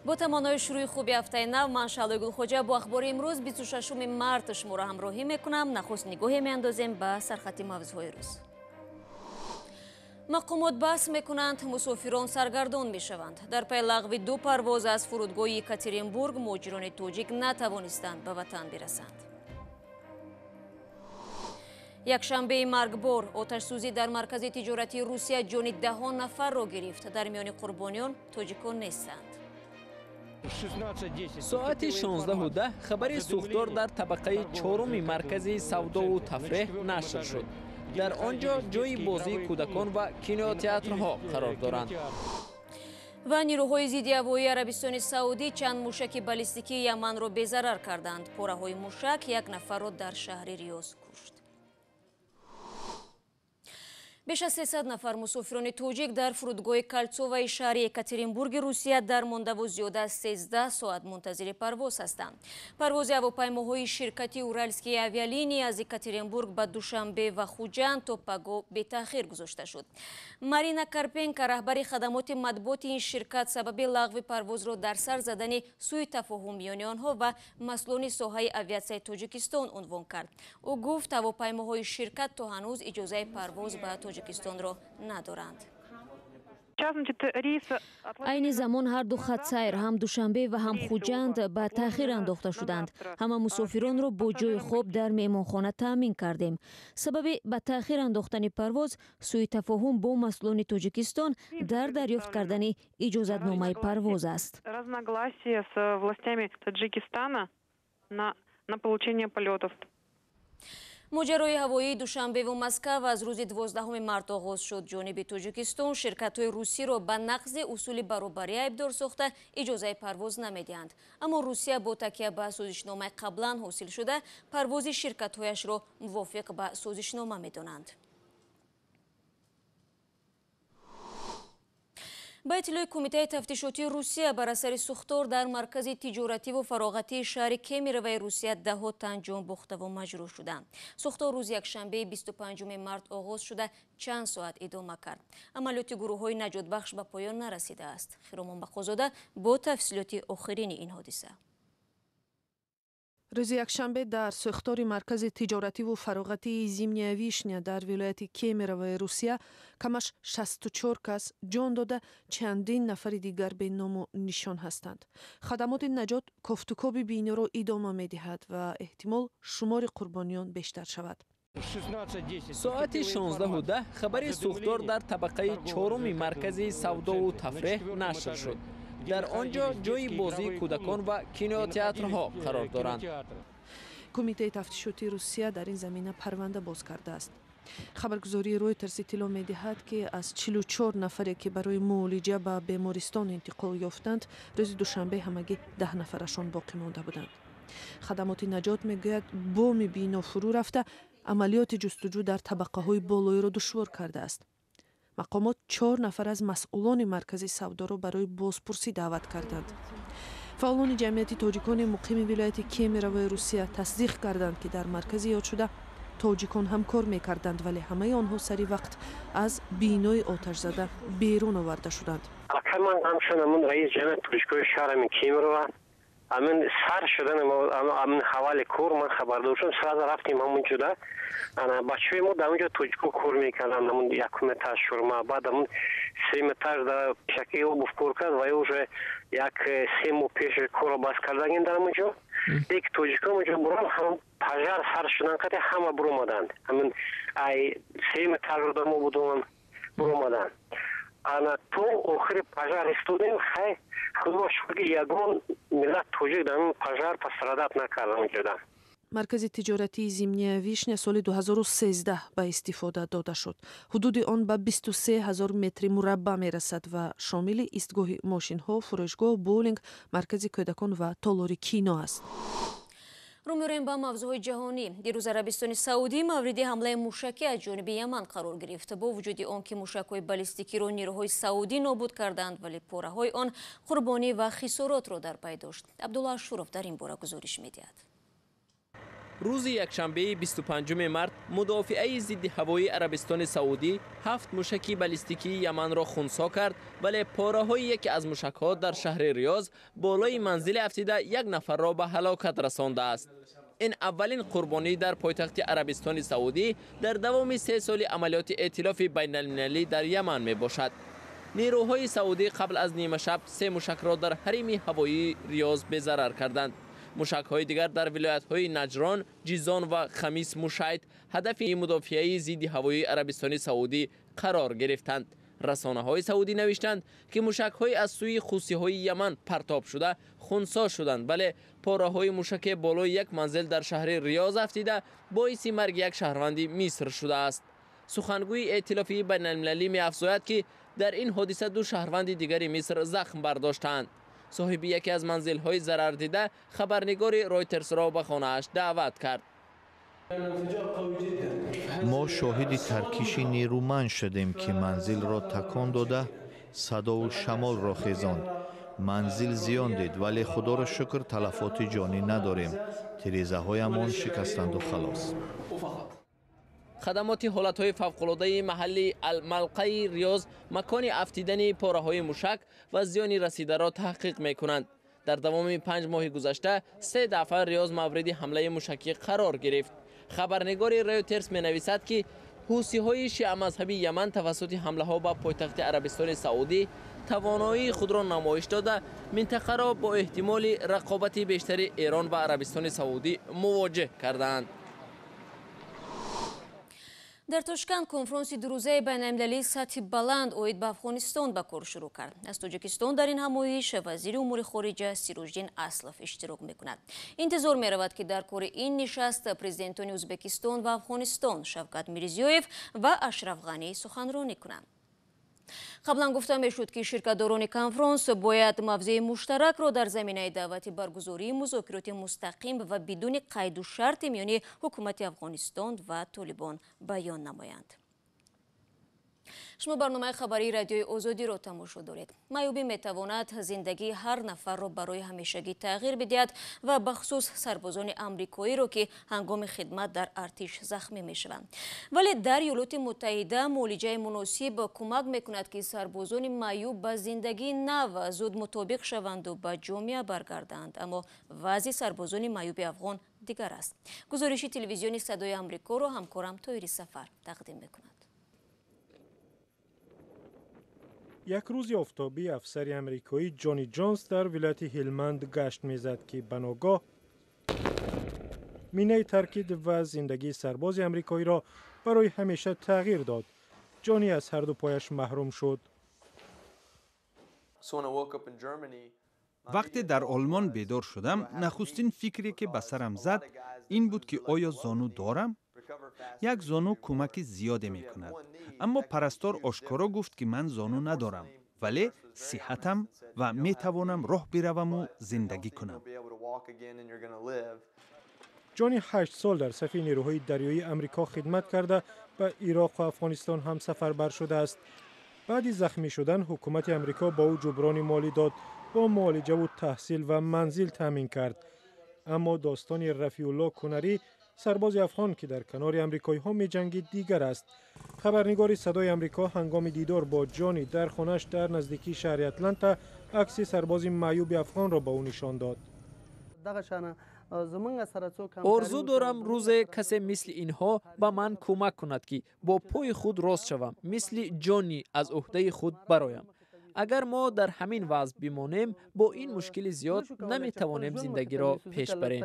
Бо таманнои шурӯи хуби ҳафтаи нав, ман Шаҳлои Гулхоҷа бо ахбори имрӯз 26 март шуморо ҳамроҳӣ мекунам. Нахуст нигоҳе меандозем ба сархати мавзӯъҳои рӯз. Мақомот баҳс мекунанд, мусофирон саргардон мешаванд. Дар пай лағви ду парвоз аз фурудгоҳи Екатеринбург муҳоҷирони тоҷик натавонистанд ба ватан бирасанд. Якшанбеи маргбор оташсӯзӣ дар маркази тиҷоратии Русия ҷони даҳон нафарро гирифт. Дар миёни қурбониён тоҷикон нестанд. Соати 16:10 хабари сӯхтор дар табақаи чоруми маркази савдову тафреҳ нашр шуд. Дар он ҷо ҷойи бозии кӯдакон ва кинотеатрҳо қарор доранд. Ва нирӯҳои зидди ҳавоии Арабистони Саудӣ чанд мушаки баллистикии Яманро безарар карданд. Пораҳои мушак як нафарро дар шаҳри Риёз кушт. Беш аз 300 нафар мусофирони тоҷик дар фурудгоҳи Кольцоваи шаҳри Екатеринбурги Русия дар мондаву зиёда аз 13 соат мунтазири парвоз ҳастанд. Парвози ҳавопаймоҳои ширкати Уральские авиалинии аз Екатеринбург ба Душанбе ва Хуҷанд то паго бетаъхир гузошта шуд. Марина Карпенко, раҳбари хадамоти матбуоти ин ширкат, сабаби лағви парвозро дар сар задани сӯи тафоҳум миёни онҳо ва масъулони соҳаи авиатсияи Тоҷикистон унвон кард. Ӯ гуфт, ҳавопаймоҳои ширкат то ҳанӯз иҷозаи парвоз ба Тоҷикистонро надоранд. Айни замон ҳар ду хатсайр, ҳам Душанбе ва ҳам Хуҷанд, ба таъхир андохта шуданд. Ҳама мусофиронро бо ҷойи хоб дар меҳмонхона таъмин кардем. Сабаби ба таъхир андохтани парвоз сӯи тафоҳум бо масъулони Тоҷикистон дар дарёфт кардани иҷозатномаи парвоз аст. Разногласия с властями Таджикистана на получение полетов. Моҷарои ҳавоии Душанбеву Москав аз рӯзи 12 март оғоз шуд. Ҷониби Тоҷикистон ширкатҳои русиро ба нақзи усули баробарӣ айбдор сохта иҷозаи парвоз намедиҳанд. Аммо Русия бо такя ба созишномаи қаблан ҳосилшуда парвози ширкатҳояшро мувофиқ ба созишнома медонанд. Ба иттилои Кумитаи тафтишотии Русия, бар асари сӯхтор дар маркази тиҷоративу фароғатии шаҳри Кемероваи Русия даҳо тан ҷон бохтаву маҷрӯҳ шуданд. Сӯхтор рӯзи якшанбеи 25 март оғоз шуда чанд соат идома кард. Амалиёти гурӯҳҳои наҷотбахш ба поён нарасидааст. Хиромон Бақозода бо тафсилоти охирини ин ҳодиса. Рӯзи якшанбе дар сӯхтори маркази тиҷоративу фароғатии Зимняя Вишня дар вилояти Кемероваи Русия камаш 64 кас ҷон дода, чандин нафари дигар беному нишон ҳастанд. Хадамоти наҷот кофтукоби биноро идома медиҳад ва эҳтимол шумори қурбониён бештар шавад. Соати 16:10 хабари сӯхтор дар табақаи чоруми маркази савдову тафреҳ нашр шуд. Дар он ҷо ҷойи бозии кӯдакон ва кинотеатрҳо қарор доранд. Кумитаи тафтишотии Русия дар ин замина парванда боз кардааст. Хабаргузории Ройтерс иттилоъ медиҳад, ки аз 44 нафаре, ки барои муолиҷа ба бемористон интиқол ёфтанд, рӯзи душанбе ҳамагӣ 10 нафарашон боқӣ монда буданд. Хадамоти наҷот мегӯяд, боми бино фурӯ рафта амалиёти ҷустуҷӯ дар табақаҳои болоиро душвор кардааст. Мақомот 4 нафар аз масъулони маркази савдоро барои бозпурсӣ даъват карданд. Фаъолони ҷамъияти тоҷикони муқими вилояти Кемероваи Русия тасдиқ карданд, ки дар маркази ёдшуда тоҷикон ҳамкор мекарданд, вале ҳамаи онҳо сари вақт аз бинои оташзада берун оварда шуданд. Ман ҳамчун ҳамун раиси ҷамъияти тоҷикони шаҳри Кемерова, ҳамин сар шудан ҳамин ҳавали кор ман хабардор шудам, сразу рафтем ҳамун ҷуда. Ана бачаҳои мо дар онҷо тоҷико кор мекарданд, ҳамун якум этаж шурма, баъд ҳамун сеюм этаж дар пешакии обув кор кард ва уже як 3 моҳ пеш корро бас кардагем дар ҳамун ҷо. Леки тоҷико ҳамун ҷо бурам, ҳам пожар сар шудан қати ҳама буромаданд. Ҳамин ай сеюм этаж одамо буданд, буромаданд. Ана то охири пожар истодем, хай худо шукр, ки ягон миллат тоҷик дар ҳамин пожар пострадать накард ҳамун. Маркази тиҷоратии Зимняя Вишня соли 2013 ба истифода дода шуд. Ҳудуди он ба 23 ҳазор метри мураббаъ мерасад ва шомили истгоҳи мошинҳо, фурӯшгоҳ, боулинг, маркази кӯдакон ва толори кино аст. Рӯ меорем ба мавзӯъҳои ҷаҳонӣ. Дирӯз Арабистони Саудӣ мавриди ҳамлаи мушакӣ аз ҷониби Яман қарор гирифт. Бо вуҷуди он ки мушакҳои баллистикиро нирӯҳои саудӣ нобуд карданд, вале пораҳои он қурбонӣ ва хисоротро дар пай дошт. Абдулло Ашуров дар ин бора гузориш медиҳад. Рӯзи якшанбеи 25 март мудофиаи зидди ҳавоии Арабистони Саудӣ ҳафт мушаки баллистикии Яманро хунсо кард, вале пораҳои яке аз мушакҳо дар шаҳри Риёз болои манзиле афтида як нафарро ба ҳалокат расондааст. Ин аввалин қурбонӣ дар пойтахти Арабистони Саудӣ дар давоми 3 соли амалиёти эътилофи байналмилалӣ дар Яман мебошад. Нерӯҳои саудӣ қабл аз нимашаб се мушакро дар ҳарими ҳавоии Риёз безарар карданд. Мушакҳои дигар дар вилоятҳои Наҷрон, Ҷизон ва Хамис Мушайт ҳадафи мудофиаи зидди ҳавоии Арабистони Саудӣ қарор гирифтанд. Расонаҳои саудӣ навиштанд, ки мушакҳои аз сӯи хусиҳои Яман партоб шуда хунсо шуданд, вале пораҳои мушаке болои як манзил дар шаҳри Риёз афтида боиси марги як шаҳрванди Миср шудааст. Сухангӯи эътилофии байналмилалӣ меафзояд, ки дар ин ҳодиса ду шаҳрванди дигари Миср захм бардоштаанд. Соҳиби яке аз манзилҳои зарардида хабарнигори Ройтерсро ба хонааш даъват кард. Мо шоҳиди таркиши нерӯманд шудем, ки манзилро такон дода, садову шамолро хезонд. Манзил зиён дид, вале, худоро шукр, талафоти ҷонӣ надорем. Тирезаҳоямон шикастанду халос. Хадамоти ҳолатҳои фавқулодаи маҳалли Алмалқаи Риёз макони афтидани пораҳои мушак ва зиёни расидаро таҳқиқ мекунанд. Дар давоми 5 моҳи гузашта се дафъа Риёз мавриди ҳамлаи мушакӣ қарор гирифт. Хабарнигори Рейтерс менависад, ки ҳусиҳои шиамазҳаби Яман тавассути ҳамлаҳо ба пойтахти Арабистони Саудӣ тавоноии худро намоиш дода, минтақаро бо эҳтимоли рақобати бештари Эрон ва Арабистони Саудӣ мувоҷеҳ кардаанд. Дар Тошканд конфронси дурӯзаи байналмилалии сатҳи баланд оид ба Афғонистон ба кор шурӯъ кард. Аз Тоҷикистон дар ин ҳамоиш вазири умури хориҷа Сироҷиддин Аслов иштирок мекунад. Интизор меравад, ки дар кори ин нишаст президентони Ӯзбекистон ва Афғонистон Шавкат Мирзиёев ва Ашраф Ғанӣ суханронӣ кунанд. Қаблан гуфта мешуд, ки ширкатдорони конфронс бояд мавзеи муштаракро дар заминаи даъвати баргузории музокироти мустақим ва бидуни қайду шарти миёни ҳукумати Афғонистон ва Толибон баён намоянд. Шумо барномаи хабарии Радиои Озодиро тамошо доред. Маъюбӣ метавонад зиндагии ҳар нафарро барои ҳамешагӣ тағйир бидиҳад ва бахусус сарбозони амрикоиро, ки ҳангоми хидмат дар артиш захмӣ мешаванд. Вале дар Иёлоти Муттаҳида муолиҷаи муносиб кӯмак мекунад, ки сарбозони маъюб ба зиндагии нав зуд мутобиқ шаванду ба ҷомеа баргарданд. Аммо вазъи сарбозони маъюби афғон дигар аст. Гузориши телевизиони Садои Амрикоро ҳамкорам Тоҳири Сафар тақдим мекунад. Як рӯзи офтобӣ афсари амрикоӣ Ҷони Ҷонс дар вилояти Ҳилманд гашт мезад, ки ба ногоҳ минае таркид ва зиндагии сарбози амрикоиро барои ҳамеша тағйир дод. Ҷони аз ҳарду пояш маҳрум шуд. Вақте дар Олмон бедор шудам, нахустин фикре, ки ба сарам зад, ин буд, ки оё зону дорам? Як зону кӯмаки зиёде мекунад, аммо парастор ошкоро гуфт, ки ман зону надорам, вале сиҳатам ва метавонам роҳ бираваму зиндагӣ кунам. Ҷони 8 сол дар сафи нерӯҳои дарёии Амрико хидмат карда, ба Ироқу Афғонистон ҳам сафарбар шудааст. Баъди захмӣ шудан ҳукумати Амрико ба ӯ ҷуброни молӣ дод, бо муолиҷаву таҳсил ва манзил таъмин кард. Аммо достони Рафиулло Кунарӣ, сарбози афғон, ки дар канори амрикоиҳо меҷангид, дигар аст. Хабарнигори Садои Амрико ҳангоми дидор бо Ҷони дар хонаш дар наздикии шаҳри Атланта акси сарбози маъюби афғонро ба ӯ нишон дод. Орзу дорам, рӯзе касе мисли инҳо ба ман кӯмак кунад, ки бо пои худ рост шавам, мисли Ҷонни аз уҳдаи худ бароям. Агар мо дар ҳамин вазъ бимонем, бо ин мушкили зиёд наметавонем зиндагиро пеш барем.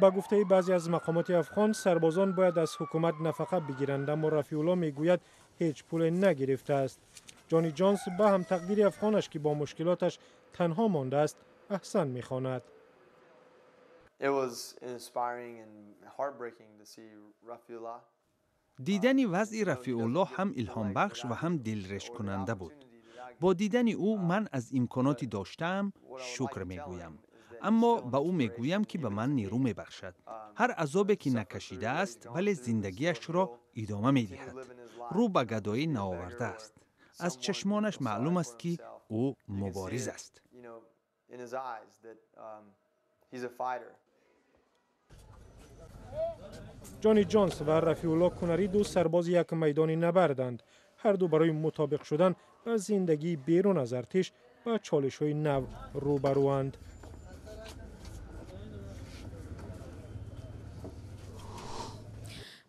Ба гуфтаи баъзе аз мақомоти афғон, сарбозон бояд аз ҳукумат нафақа бигиранд, аммо Рафиулло мегӯяд, ҳеҷ пуле нагирифтааст. Ҷони Ҷонс ба ҳамтақдири афғонаш, ки бо мушкилоташ танҳо мондааст, аҳсан мехонад. It was inspiring and heartbreaking to see Rafiullah. Дидани вазъи Рафиуллоҳ ҳам илҳомбахш ва ҳам дилрешкунанда буд. Бо дидани ӯ ман аз имконоти доштаам шукр мегӯям, аммо ба ӯ мегӯям, ки ба ман нерӯ мебахшад. Ҳар азобе ки накашидааст, вале зиндагиашро идома медиҳад, рӯ ба гадоӣ наовардааст. Аз чашмонаш маълум аст, ки ӯ мубориз аст. In his eyes that He's a fighter. Ҷони Ҷонс ва Рафиулло Кунари ду сарбози як майдони набарданд. Ҳар ду барои мутобиқ шудан ба зиндагии берун аз артиш ба чолишҳои нав рӯбарӯанд.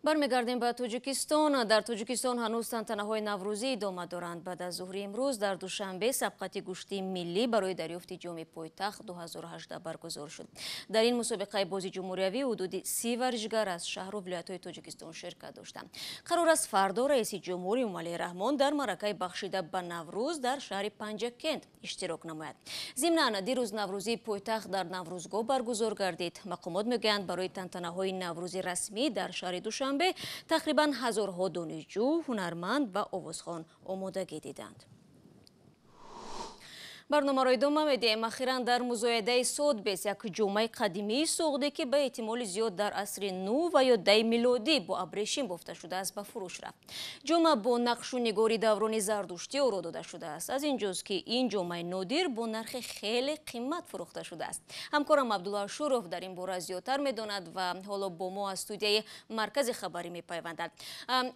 Бармегардем ба Тоҷикистон. Дар Тоҷикистон ҳанӯз тантанаҳои наврӯзӣ идома доранд. Баъд аз зуҳри имрӯз дар Душанбе сабқати гӯштии миллӣ барои дарёфти ҷоми пойтахт 2018 баргузор шуд. Дар ин мусобиқаи бози ҷумҳуриявӣ ҳудуди 30 варзишгар аз шаҳру вилоятҳои Тоҷикистон ширкат доштанд. Қарор аст фардо раиси ҷумҳур Эмомалӣ Раҳмон дар маъракаи бахшида ба Наврӯз дар шаҳри Панҷакент иштирок намояд. Зимнан дирӯз наврӯзии пойтахт дар Наврӯзгоҳ баргузор гардид. Мақомот мегӯянд, барои тантанаҳои наврӯзи расмӣ дар шаҳри Душанбе тақрибан ҳазорҳо донишҷӯ, ҳунарманд ва овозхон омодагӣ диданд. Барномаро идома медиҳем. Ахиран дар музоядаи Сотбис як ҷомаи қадимии суғдӣ, ки ба эҳтимоли зиёд дар асри 9 ва ё 10 милодӣ бо абрешим бофта шудааст, ба фурӯш рафт. Ҷома бо нақшу нигори даврони зардуштӣ оро дода шудааст. Аз ин ҷост, ки ин ҷомаи нодир бо нархи хеле қимат фурӯхта шудааст. Ҳамкорам Абдулло Ашуров дар ин бора зиёдтар медонад ва ҳоло бо мо аз студияи маркази хабарӣ мепайвандад.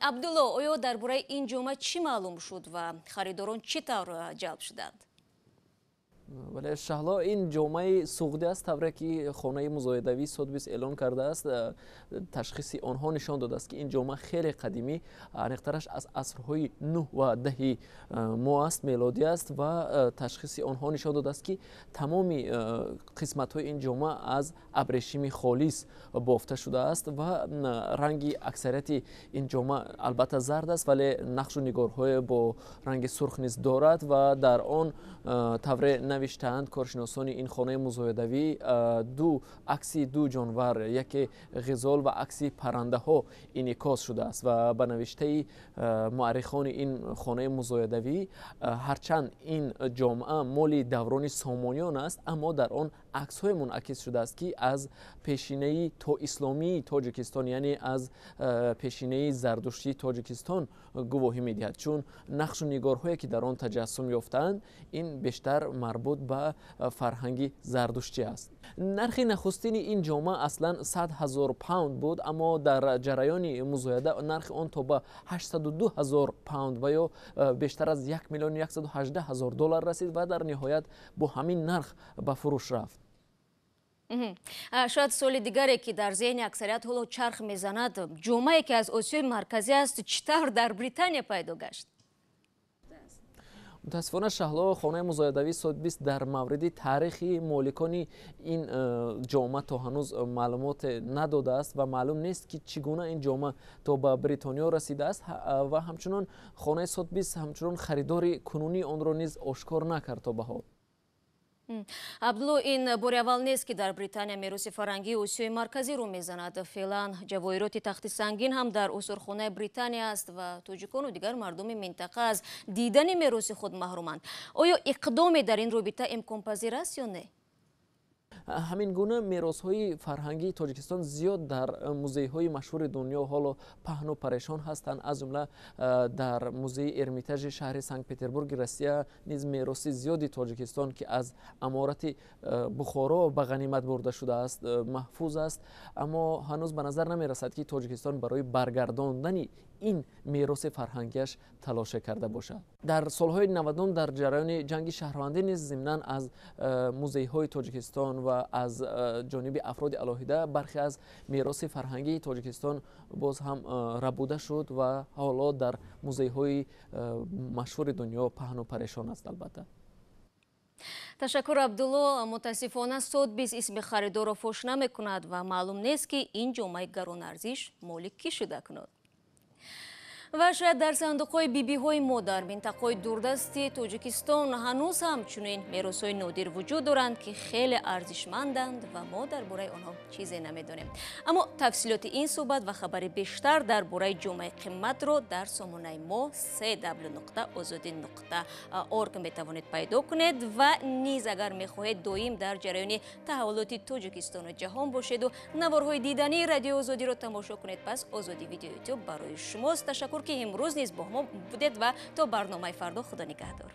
Абдулло, оё дар бораи ин ҷома чӣ маълум шуд ва харидорон чӣ тавр ҷалб шуданд? Вале Шаҳло, ин ҷомаи суғдӣ аст, тавре ки хонаи музоядавии Сотбис эълон кардааст. Ташхиси онҳо нишон додааст, ки ин ҷома хеле қадимӣ, аниқтараш аз асрҳои 9 ва 10 мо аст, мелодӣ аст, ва ташхиси онҳо нишон додааст, ки тамоми қисматҳои ин ҷома аз абрешими холис бофта шудааст ва ранги аксарияти ин ҷома албатта зард аст, вале нақшу нигорҳое бо ранги сурх низ дорад ва дар он тавре навиштаанд коршиносони ин хонаи музоядавӣ, ду акси ду ҷонвар, яке ғизол ва акси паррандаҳо инъикос шудааст. Ва ба навиштаи муаррихони ин хонаи музоядавӣ, ҳарчанд ин ҷомеа моли даврони сомониён аст, аммо дар он аксҳое мунъакис шудааст, ки аз пешинаи тоисломии Тоҷикистон, яъне аз пешинаи зардуштии Тоҷикистон гувоҳӣ медиҳад, чун нақшу нигорҳое ки дар он таҷассум ёфтаанд, ин бештар марбут ба фарҳанги зардуштӣ аст. Нархи нахустини ин ҷома аслан 100 000 паунд буд, аммо дар ҷараёни музояда нархи он то ба 802 000 паунд ва ё бештар аз 1 118 000 доллар расид ва дар ниҳоят бо ҳамин нарх ба фурӯш рафт. Шояд суоли дигаре, ки дар зеҳни аксарият ҳоло чарх мезанад, ҷомае ки аз Осиёи Марказӣ аст, чӣ тавр дар Британия пайдо гашт? Мутаассифона Шаҳло, хонаи музоядавии Сотбис дар мавриди таърихи моликони ин ҷома то ҳанӯз маълумот надодааст ва маълум нест, ки чӣ гуна ин ҷома то ба Бритониё расидааст, ва ҳамчунон хонаи Сотбис ҳамчунон харидори кунунии онро низ ошкор накард то ба ҳол. Абдулло, ин бори аввал нест, ки дар Британия мероси фарҳангии Осиёи Марказӣ рӯ мезанад. Феълан ҷавоҳироти тахти сангин ҳам дар осорхонаи Британия аст ва тоҷикону дигар мардуми минтақа аз дидани мероси худ маҳруманд. Оё иқдоме дар ин робита имконпазир аст ё не? Ҳамин гуна меросҳои фарҳангии Тоҷикистон зиёд дар музейҳои машҳури дунё ҳоло паҳну парешон ҳастанд. Аз ҷумла дар музеи Эрмитажи шаҳри Санкт-Петербурги Россия низ мероси зиёди Тоҷикистон, ки аз аморати Бухоро ба ғанимат бурда шудааст, маҳфуз аст. Аммо ҳанӯз ба назар намерасад, ки Тоҷикистон барои баргардондани ин мероси фарҳангиаш талоше карда бошад. Дар солҳои 90 дар ҷараёни ҷанги шаҳрвандӣ низ зимнан аз музейҳои Тоҷикистон ва аз ҷониби афроди алоҳида бархе аз мероси фарҳангии Тоҷикистон боз ҳам рабуда шуд ва ҳоло дар музейҳои машҳури дунё паҳну парешон аст. Албатта. Ташаккур, Абдулло. Мутаассифона Сотбис исми харидорро фош намекунад ва маълум нест, ки ин ҷомаи гаронарзиш моли кӣ шуда кунад. Ва шояд дар сандуқҳои бибиҳои мо дар минтақаҳои дурдасти Тоҷикистон ҳанӯз ҳам чунин меросҳои нодир вуҷуд доранд, ки хеле арзишманданд ва мо дар бораи онҳо чизе намедонем. Аммо тафсилоти ин суҳбат ва хабари бештар дар бораи ҷомаи қиматро дар сомонаи мо cw.ozodi.org метавонед пайдо кунед ва низ агар мехоҳед доим дар ҷараёни таҳаввулоти Тоҷикистону ҷаҳон бошеду наворҳои дидании Радиои Озодиро тамошо кунед, пас Озодӣ Видео Ютуб барои шумост. Ташаккур, ки имрӯз низ бо мо будед ва то барномаи фардо Худо нигаҳдор.